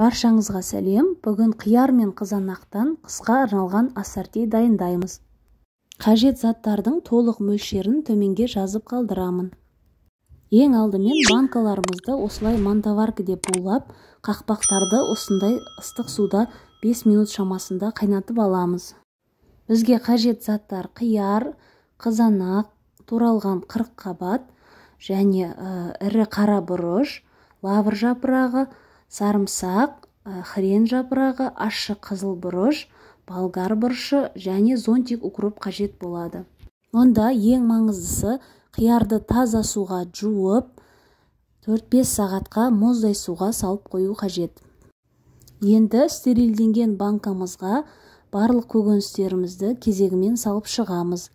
Баршаңызға сәлем. Бүгін қияр мен қызанақтан қысқа арналған ассорти дайындаймыз. Қажет заттардың толық мөлшерін төменге жазып қалдырамын. Ең алдымен банкаларымызды осылай мантоваркіде булап, қақпақтарды осындай ыстық суда 5 минут шамасында қайнатып аламыз. Бізге қажет заттар қияр, қызанақ, туралған 40 қабат және ірі қара бұрыш, лавр жапырағы, сарымсақ, хрен жапырағы, ащы қызыл бұрыш, болгар бұрышы және зонтик укроп қажет болады. Онда ең маңыздысы қиярды таза суға жуып, 4-5 сағатқа мұздай суға салып қою қажет. Енді стерилденген банкамызға барлық көкөністерімізді кезегімен салып шығамыз.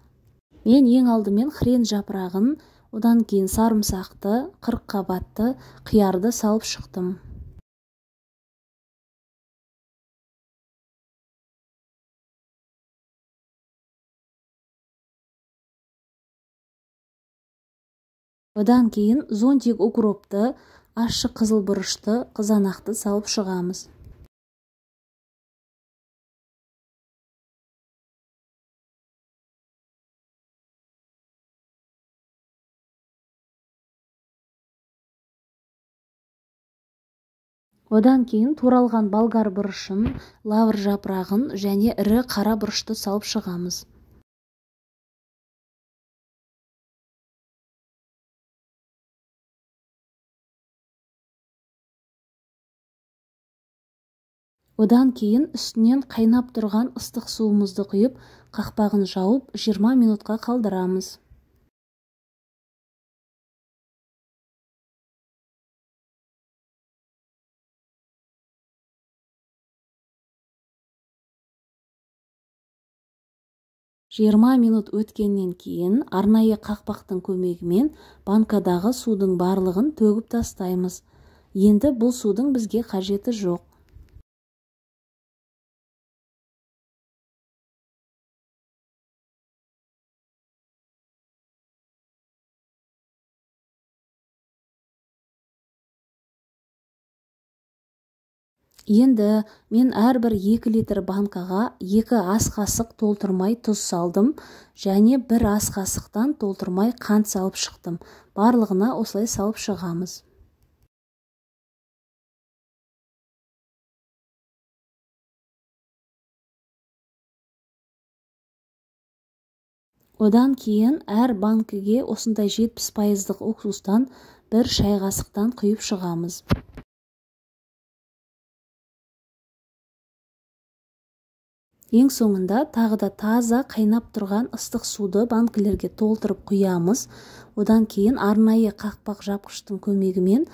Мен ең алдымен хрен жапырағын, одан кейін сарымсақты, 40 қабатты, қиярды салып шықтым. Одан кейін зонтик укропты, ащы қызыл бұрышты, қызанақты салып шығамыз. Одан кейін туралған болгар бұрышын, лавр жапырағын және ірі қара бұрышты салып шығамыз. Одан кейін үстінен қайнап тұрған ыстық суымызды құйып, қақпағын жауып 20 минутқа қалдырамыз. Жиырма минут өткеннен кейін арнайы қақпақтың көмегімен банкадағы судың барлығын төгіп тастаймыз. Енді бұл судың бізге қажеті жоқ. Енді мен әрбір 2 литр банкаға 2 ас қасық толтырмай тұз салдым және 1 ас қасықтан толтырмай қант салып шықтым. Барлығына осылай салып шығамыз. Одан кейін әр банкіге осындай 70% уксустан 1 шай қасықтан құйып шығамыз. Ең соңында тағы да таза қайнап тұрған ыстық суды банкілерге толтырып құямыз. Одан кейін арнайы қақпақ жапқыштың көмегімен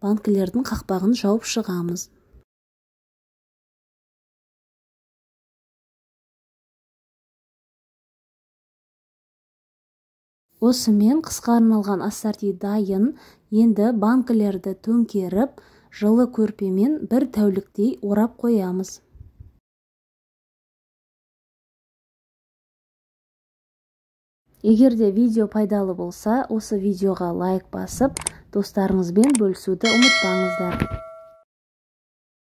банкілердің қақпағын жауып шығамыз. Осымен қысқа арналған ассорти дайын. Енді банкілерді төңкеріп, жылы көрпемен бір тәуліктей орап қоямыз. Егер де видео пайдалы болса, осы видеоға лайк басып, достарыңызбен бөлісуді ұмытпаңыздар.